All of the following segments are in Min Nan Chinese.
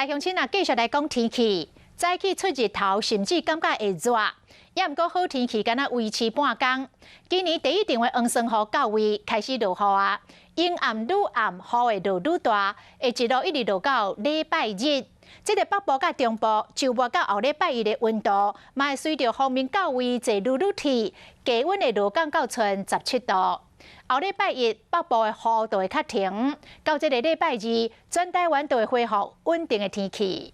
來鄉親啊，繼續來講天氣。早起出日頭，甚至感覺會熱。也毋過好天氣，敢若維持半工。今年第一場的黃酸雨到位，開始落雨啊！陰暗愈暗，雨會落愈大，會一路一直落到禮拜日。這个北部佮中部，週末到後禮拜一的溫度，嘛會隨著鋒面到位，會愈愈熱，低溫會落降到賰17度。後禮拜一，北部的雨就會較停，到這个禮拜二，全台灣都會恢復穩定的天氣。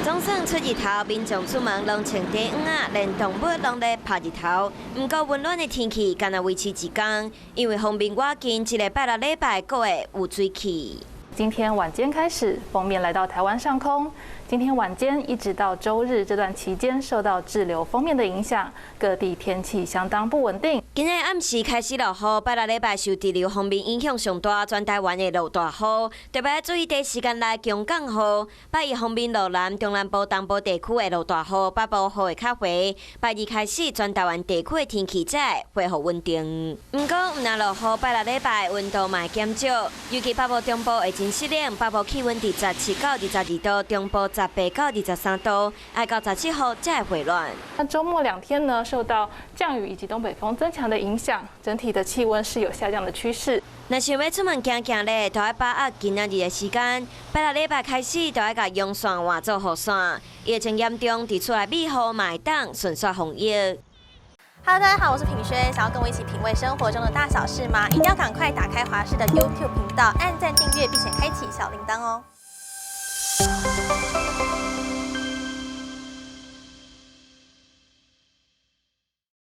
總算出日頭，民眾出門攏穿短靴仔，連動物攏咧曬日頭。毋過溫暖的天氣，干焦維持一工，因為鋒面倚近，這个拜六禮拜閣會有水汽。今天晚間開始，鋒面來到台灣上空。今天晚間一直到週日這段期間，受到滯留鋒面的影響，各地天氣相當不穩定。今日暗時開始落雨，拜六禮拜受滯留鋒面影響上大，全台灣會落大雨，特別注意短時間內強降雨。拜一鋒面落南、中南部、東部地區會落大雨，北部雨會較橫。拜二開始，全台灣地區的天氣才會恢復穩定。毋過，毋但落雨，拜六禮拜溫度嘛會減少，尤其北部、中部會真濕冷，北部氣溫佇17到22度，中部18到23度，愛到17號才會回暖。那週末2天呢，受到降雨以及東北風增強的影響，整體的氣溫是有下降的趨勢。若想欲出門行行咧，就愛把握今仔日的時間。拜六禮拜開始，就愛共陽傘換做雨傘。疫情嚴重，佇厝內避雨嘛會當順紲防疫。 Hello，大家好，我是品軒，想要跟我一起品味生活中的大小事嗎？一定要趕快打開華視的 YouTube 頻道，按讚訂閱，並且開啟小鈴鐺哦。